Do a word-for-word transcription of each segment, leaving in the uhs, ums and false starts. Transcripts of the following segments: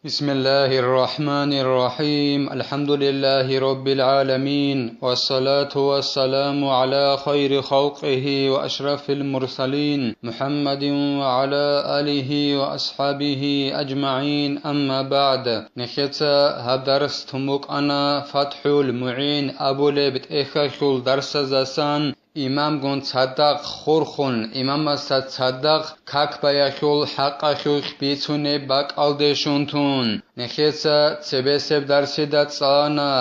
بسم الله الرحمن الرحيم. الحمد لله رب العالمين. والصلاة والسلام على خير خلقه وأشرف المرسلين محمد وعلى آله وأصحابه أجمعين. أما بعد. Нехеца гьаб дарс тун букӀана ФатхӀул МугӀин абулеб тӀехьалъул дарсаздасан. Имамгун цадахъ хурхун, имамасда цадахъ как баялъул хӀакъалъулъ бицунеб бакӀалде щун тун, нехеца цебесеб дарсида цӀалана,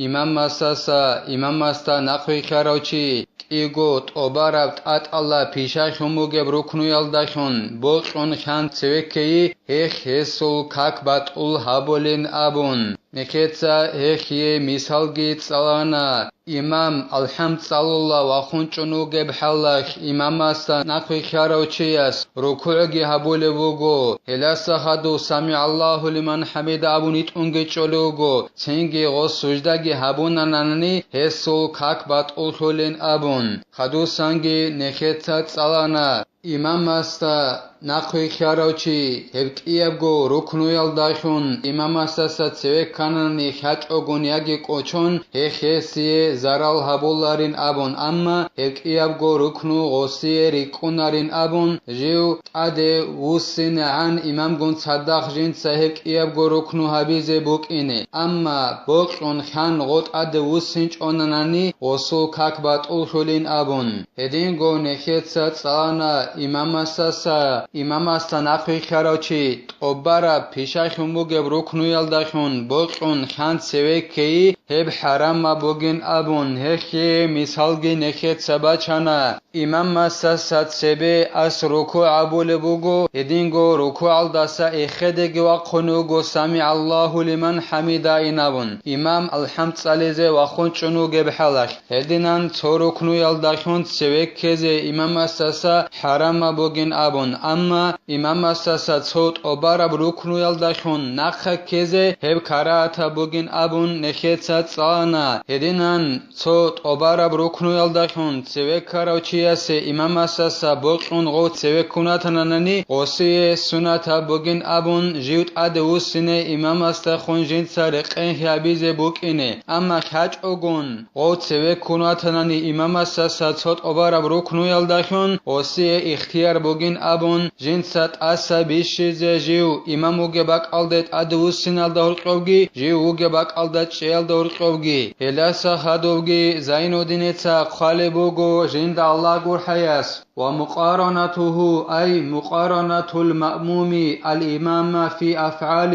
имамасдаса, имамасда нахъвилълъарав чи, кӀиго тӀобараб тӀатӀалда пишалъун бугеб рукнуялдалъун бокьун хъан цевеккейи, гьелъ гьесул как батӀул гьабулин абун. Нехеца гьелъие мисалги цӀалана. Имам алхӀам цӀалула вахун чӀун вугеб хӀалалъ, имамасда нахъвилълъарав чияс рукугӀги гьабулеб буго, гьеласа хадув «СамигӀаллагьу лиман хӀамида» абун итӀунги чӀолев вуго, цинги гъос суждаги гьабунанани, гьесул как батӀуллъулин абун. Хадусанги нехеца цӀалана. Имамасда нахъвилълъарав чи гьеб кӀиябго рукнуялдалъун имамасдаса цеве кканани хьачӀогун яги кӀочон, гьелъ гьесие зарал гьабуларин абун, амма гьеб кӀиябго рукну гъосие рикӀкӀунарин абун, жив тӀаде вуссинегӀан имамгун цадахъ жинца гьеб кӀиябго рукну гьабизе букӀине, амма бокьун хъан гъо тӀаде вуссинчӀонанани гъосул как батӀуллъулин абун. Гьединго нехеца цӀалана имамасдаса, имамасда нахъвилълъарав чи тӀобараб пишалъун бугеб рукнуялдалъун бокьун хъан цевеккейи, гьеб хӀарамаб бугин абун, гьелъие мисалги нехеца бачана. Имамасдаса цебе ас рукугӀ абулеб буго, гьединго рукугӀалдаса эхедеги вахъун вуго «СамигӀаллагьу лиман хӀамида» инабун, имам алхӀам цӀализе вахун чӀун вугеб хӀалалъ. Гьединан цо рукнуялдалъун цевеккезе имамасдаса хӀарамаб бугин абун, амма имамасдаса цо тӀобараб рукнуялдалъун нахъа ккезе гьеб карагьатаб бугин абун нехеца цӀалана. Гьединан цо тӀобараб рукнуялдалъун цевеккарав чиясе имамасдаса бокьун гъов цевеккун ватананани, гъосие сунатаб бугин абун жив тӀаде вуссине имамасдехун жинца рекъен гьабизе букӀине, амма хьачӀогун гъов цеве ккун ватанани имамасдаса цо тӀобараб рукнуялдалъун гъосие ихтияр бугин абун, жинца тӀаса бищизе жив имам вугеб бакӀалде тӀадвуссиналда гьоркьовги, жив вугеб бакӀалда чӀеялда гьоркьовги, гьеласа хадубги Зайнуддиница хъвалеб буго жинда Аллагь гурхӀаяс: ومقارنته، أي مقارنة المأموم الإمام في أفعال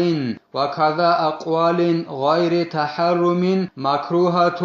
وكذا أقوال غير تحرم مكروهة.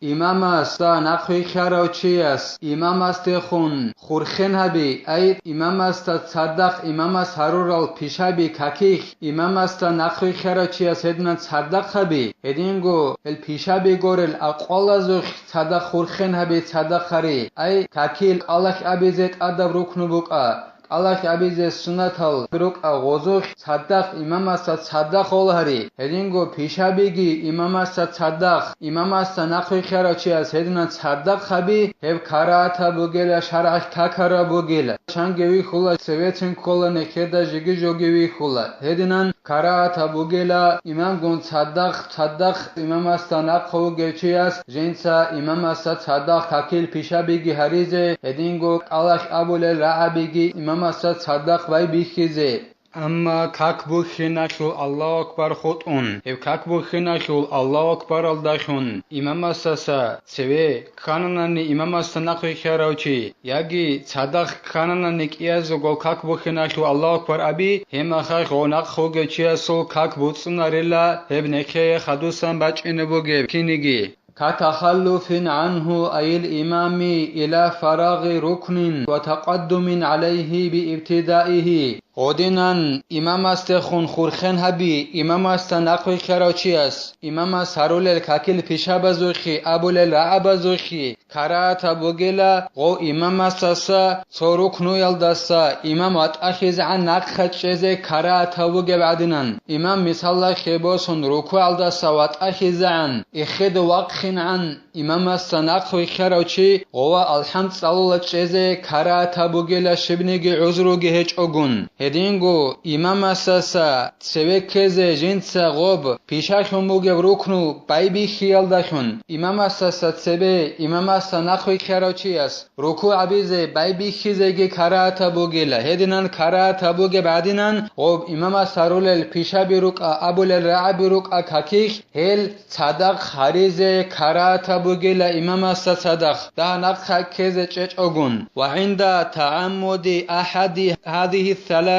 Имамасда нахъвилълъарав чияс имамасдехун хурхен гьаби, ай, имамасда цадахъ имамас гьарурал пишаби какилъ, имамасда нахъвилълъарав чияс гьединан цадахъ гьаби, гьединго гьел пишаби горел акъвалазухъ цадахъ хурхен гьаби, цадахъ гьари, ай, какил кӀалалъ абизе тӀадаб рукну букӀа, кӀалалъ абизе сунатал рукӀа гъозухъ цадахъ имамасда цадахъ гъол гьари. Гьединго пишабиги имамасда цадахъ, имамасда нахъвилълъарав чияс гьединан цадахъ гьаби, гьеб карагьатаб бугела, шаргӀалъ какараб бугела. Чанги вихьула, цевецин ккола, нехеда жиги-жоги вихьула. Гьединан карагьатаб бугела, имамгун цадахъ, цадахъ имамасда нахъа вугев чияс жинца имамасда цадахъ какил пишабиги гьаризе, гьединго кӀалалъ абулел рагӀабиги имамасда цадахъ байбихьизе. Амма как бухьиналъул Аллагьу акбар хутӀун, гьеб как бухьиналъул Аллагьу акбаралдалъун имамасдаса цеве ккананани имамасда нахъвилълъарав чи, яги цадахъ ккананани кӀиязего как бухьиналъул Аллагьу акбар аби, гьеб мехалъ гъов нахъа вугев чиясул как буцӀцӀунарила гьеб нехее хадусан бачӀине бугеб киниги. كتخلف عنه، أي الإمام، إلى فراغ ركن وتقدم عليه بابتدائه. Гъодинан имамасдехун хурхен гьаби, имамасда нахъвилълъарав чияс, имамас гьарулел какил пишабазухъе, абулел рагӀабазухъе карагьатаб бугела, гъов имамасдаса цо рукнуялдаса имам ватӀалъизегӀан нахъа чӀезе карагьатаб бугеб гӀадинан. Имам мисаллахъе босун рукугӀалдаса ватӀалъизегӀан, эхеде вахъинегӀан, имамасда нахъвилълъарав чи гъова алхӀам цӀалула чӀезе карагьатаб бугела щибниги гӀузруги гьечӀогун. Гьединго имамасаса цеве ккезе жинца гъоб пишалъун бугеб рукну байбихьиялдалъун, имамасаса цебе имамасда нахъвихьарав чияс рукугӀ гьабизе байбихьизеги карагьатаб бугила. Гьединан карагьатаб бугеб гӀадинан, гъоб имамас гьарулел пишаби рукӀа абулел рагӀаби рукӀа какилъ, гьел цадахъ гьаризе карагьатаб бугила имамасда цадахъ, дагь нахъа ккезе чӀечӀогун. وعند تعمد أحد هذه الثلاثة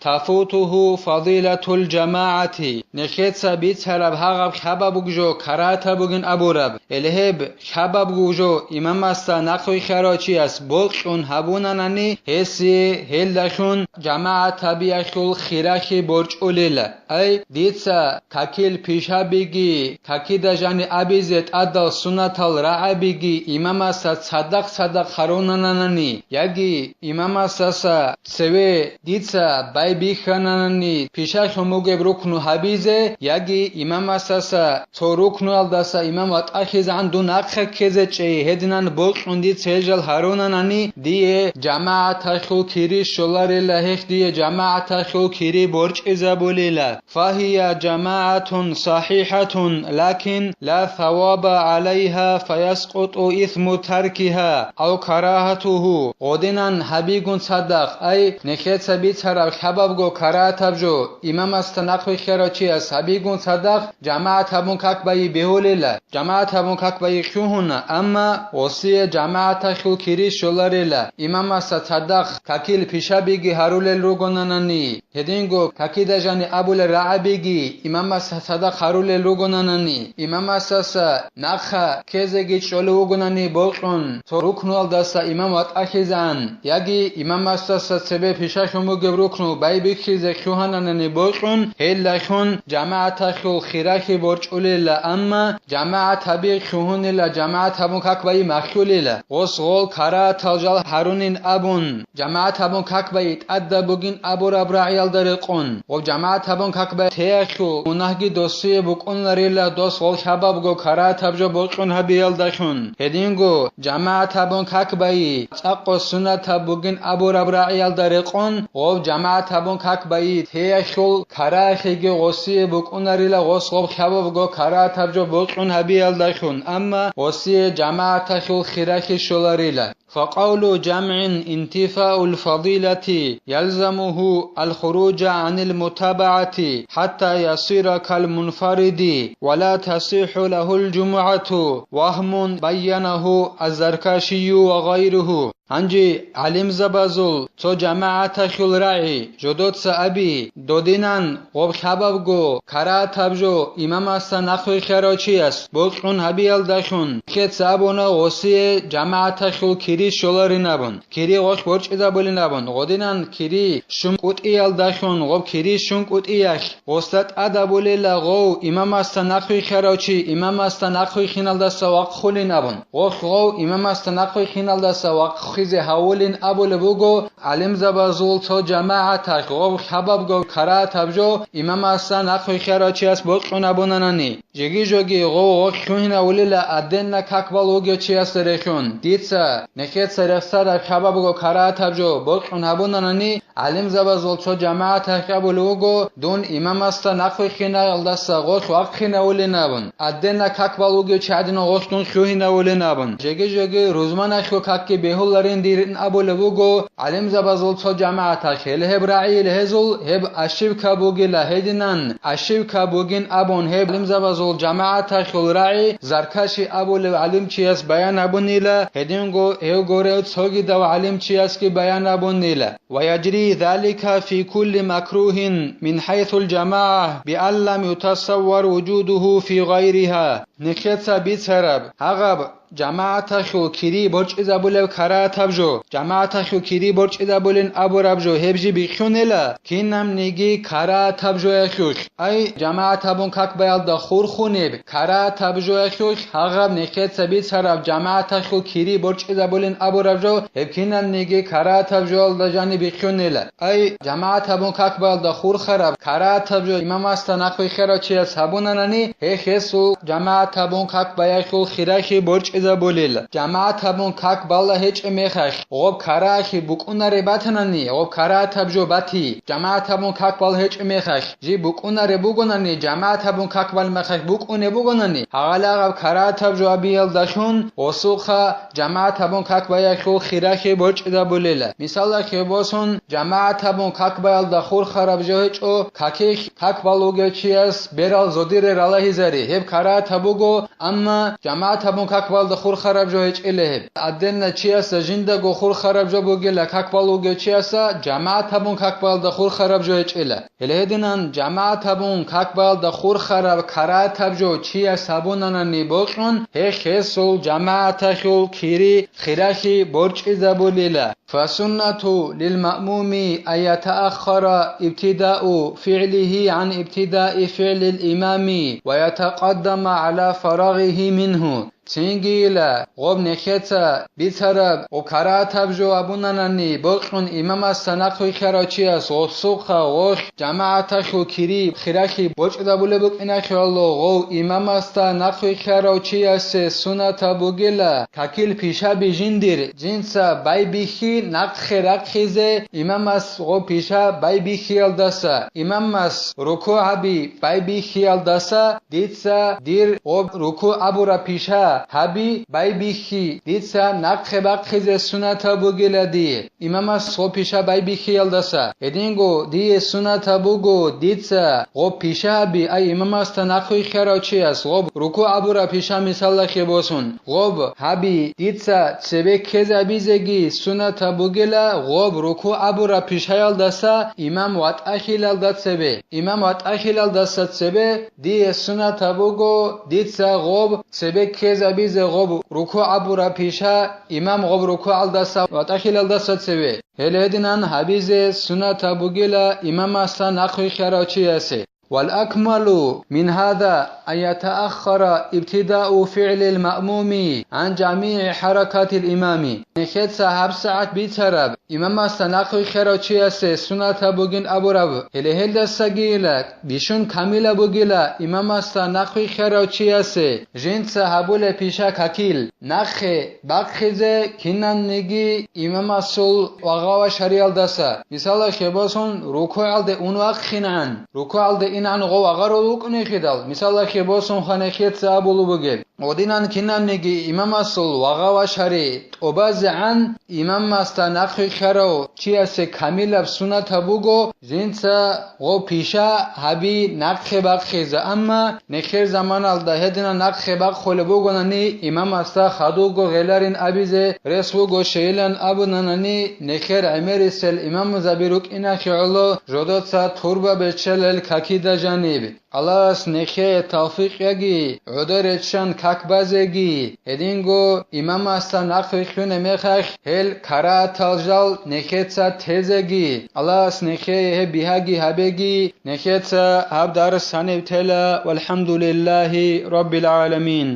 تفوته فضيلة الجماعة. Нехеца бицараб гьагъаб хабаб жо карагьатаб бугин абураб. Гьеле гьеб хабаб жо имамасда нахъвихьарав чияс бокьун гьабунанани, гьесие гьелдалъун жамагӀат гьабиялъул хирахи борчӀулила. Ай, дица какил пишабиги, какида жани абизе тӀадал сунатал рагӀабиги имамасда цадахъ-цадахъ гьарунананани, яги имамасдаса цеве дица байбихьананани пишалъун бугеб рукну гьабизе, яги имамасдаса цо рукнуялдаса имам ватӀахизегӀан дун нахъа ккезе чӀей, гьединан бокьун дица гьел жал гьарунанани, дие жамагӀаталъул кири щоларила, гьелъ дие жамагӀаталъул кири борчӀизабулила. فهي جماعة صحيحة، لكن لا ثواب عليها، فيسقط إثم تركها أو كراهته. Гъодинан гьабигун цадахъ, ай, нехеца бицараб хабабго карагьатаб жо, имамасда нахъвихьарав чияс гьабигун цадахъ жамагӀат гьабун как байи бегьулила, жамагӀат гьабун как байи хьухьуна, амма гъосие жамагӀаталъул кири щоларила, имамасда цадахъ какил пишабиги гьарулел ругонанани. Гьединго какида жани абулел рагӀабиги имамасда цадахъ гьарулел ругонанани, имамасдаса нахъа ккезеги чӀолев вугонани бокьун, цо рукнуялдаса имам ватӀахизан, яги имамасдаса цебе пишалъун бугеб рукну байбихьизе хьухьананани бокьун, гьелдалъун жамагӀаталъул хирахи борчӀулила, амма жамагӀат гьаби хьухьунила, жамагӀат гьабун как байи махьулила, гъос гъол карагьатал жал гьарунин абун. ЖамагӀат гьабун как байи тӀадаб бугин абураб рагӀиялда рекъон, гъоб жамагӀат гьабун как байи теялъул мунагьги досие букӀунарила дос гъол хабабго карагьатаб жо бокьун гьабиялдалъун. Гьединго жамагӀат гьабун как байи цӀакъго сунатаб бугин абураб рагӀиялда рекъон, гъоб жамагӀат гьабун как байи теялъул карагьатги гъосие букӀунарила гъос гъоб хабабго карагьатаб жо бокьун гьабиялдалъун, амма гъосие жамагӀаталъул хирахи щоларила. فقول جمع انتفاء الفضيلة يلزمه الخروج عن المتابعة حتى يصير كالمنفرد ولا تصح له الجمعة، وهم بينه الزركشي وغيره. Гьанже гӀалимзабазул цо жамагӀаталъул рагӀи жодоца аби, додинан гъоб хабабго карагьатаб жо имамасда нахъвихьарав чияс бокьун гьабиялдалъун, хеца абуна гъосие жамагӀаталъул кири щоларин абун, кири гъолъ борчӀизабулин абун, гъодинан кири щун кӀутӀиялдалъун, гъоб кири щун кӀутӀиялъ гъосда тӀадабулила гъов имамасда нахъвихьарав чи имамасда нахъвихьиналдаса вахъхулин абун. Гъолъ гъов имамасда нахъвихьиналдаса вахъхизе гьавулин абулеб буго, гӀалимзабазул цо жамагӀаталъ гъов хабабго карагьатаб жо имамасда нахъвихьарав чияс бокьун абунанани, жеги-жоги гъов гъолъ хьухьинавулила аденна какбал вугев чиясда рехьун, дица нехеца рехсараб хабабго карагьатаб жо бокьун гьабунанани, гӀалимзабазул цо жамагӀаталъ абулеб буго, дун имамасда нахъвихьиналдаса гъолъ вахъхинавулин абун, аденна какбал вугев чи гӀадинав гъолъ дун хьухьинавулин абун, жеги-жоги рузманалъул какги бегьуларин дирин абулеб буго, гӀалимзабазул цо жамагӀаталъ, гьеле гьеб рагӀи гьезул гьеб ошибка бугила, гьединан ошибка бугин абун гьеб гӀалимзабазул жамагӀаталъул рагӀи Заркаши абулев гӀалимчияс баян гьабунила, гьединго гьев гурев цогидав гӀалимчиясги баян гьабунила. ويجري ذلك في كل مكروه من حيث الجماعة بأن لم يتصور وجوده في غيرها. Нехеца бицараб гьагъаб жамагӀаталъул кири борчӀизабулеб карагьатаб жо, жамагӀаталъул кири борчӀизабулин абураб жо гьеб жи бихьунила, кинабниги карагьатаб жоялъулъ. Ай, жамагӀат гьабун как баялда хурхунеб карагьатаб жоялъулъ гьагъаб нехеца бицараб жамагӀаталъул кири борчӀизабулин абураб жо гьеб кинабниги карагьатаб жоялда жаниб бихьунила. Ай, жамагӀат гьабун как баялда хурхараб карагьатаб жо имамасда нахъвихьарав чияс гьабунанани, гьеб гьесул жамагӀат гьабун как баялъул хирахи борчӀи бачӀизабулел. ЖамагӀат гьабун как бала гьечӀеб мехалъ, гъоб карагьалъи букӀунареб батанани, гъоб карагьатаб жо бати. ЖамагӀат гьабун как бала гьечӀеб мехалъ, жиб букӀунареб бугонани, жамагӀат гьабун как бал мехалъ букӀунеб бугонани, гьагъалагъаб карагьатаб жо абиялдалъун гъосулха жамагӀат гьабун как баялъул хиралъи борчӀизабулела. Мисалалъе босун, жамагӀат гьабун как баялда хурхараб жо гьечӀо, какилъ как бал вугев чияс берал зодире ралагьизари, гьеб карагьатаб буго, амма жамагӀат гьабун как балда хурхараб жо гьечӀила гьеб. Отдельно чиясда жиндаго хурхараб жо бугила, как бал вугев чиясда жамагӀат гьабун как балда хурхараб жо гьечӀила. Гьеле гьединан жамагӀат гьабун как балда хурхараб карагьатаб жо чияс гьабунанани бокьун, гьелъ гьесул жамагӀаталъул кири хиралъи борчӀизабулила. فالسنة للمأموم أن يتأخر ابتداء فعله عن ابتداء فعل الإمام ويتقدم على فراغه منه. Цингийила гъоб нехеца бицараб ва карагьатаб жо абунанани бокьун имамасда нахъвилълъарав чияс гъосухъа гъолъ жамагӀаталъул кири хиралъи борчӀизабулеб букӀиналъе гьало гъов имамасда нахъвилълъарав чиясе сунатаб бугила, какил пишаби жиндир жинца байбихьи нахъе рахъизе, имамас гъоб пиша байбихьиялдаса, имамас рукугӀаби байбихьиялдаса, дица дир гъоб рукугӀ абураб пиша гьаби байбихьи, дица нахъе бахъизе сунатаб бугила дие. Имамас гъоб пиша байбихьиялдаса, гьединго дие сунатаб буго дица гъоб пиша гьаби, ай имамасда нахъвилълъарав чияс гъоб рукугӀ абураб пиша мисалалъе босун, гъоб гьаби дица цебе ккезабизеги сунатаб бугила, гъоб рукугӀ абураб пишаялдаса имам ватӀахьилалда цебе. Имам ватӀахьилалдаса цебе дие сунатаб буго дица гъоб цебе ккезабизе гъоб рукугӀ абураб пиша, имам гъоб рукугӀалдаса ватӀахьилалдаса цебе. Гьеле гьединан гьабизе сунатаб бугила имамасда нахъвилълъарав чиясе. والأكمل من هذا أن يتأخر ابتداء فعل المأموم عن جميع حركات الإمام. Нехеца гьабсагӀат бицараб имамасда нахъвилълъарав чиясе сунатаб бугин абураб, гьеле гьелдасагийила бищун камилаб бугила имамасда нахъвилълъарав чиясе жинца гьабулеб пиша какил нахъе бахъизе кинанниги имамасул вагъа-вашариялдаса. Мисалалъе босун, рукугӀалде ун вахъинегӀан, рукугӀалде инегӀан гъов вагъарул вукӀунехидал, мисалалъе босун, нехеца абулеб бугеб. Гьединан кинабниги имамасул вагъа-вашари тӀубазегӀан имамасда нахъвилълъарав чиясе камилаб сунатаб буго жинца гъоб пиша гьаби нахъе бахъизе, амма нехер заманалда гьединан нахъе бахъулеб бугонани, имамасда хадубго гъеларин абизе рес буго, щайилан абунанани, нехер гӀемерисел имамзаби рукӀиналъе гӀоло жодоца турба беччалел какида жаниб. Аллагьас нехее тавфикъ яги, гӀодор реччан как базеги, гьединго имамасда нахъвилълъунеб мехалъ гьел карагьатал жал нехеца тезеги. Аллагьас нехее гьеб бигьаги гьабеги, нехеца гьаб дарс гьаниб тела, валхӀамдулиллагьи раббил гӀаламин.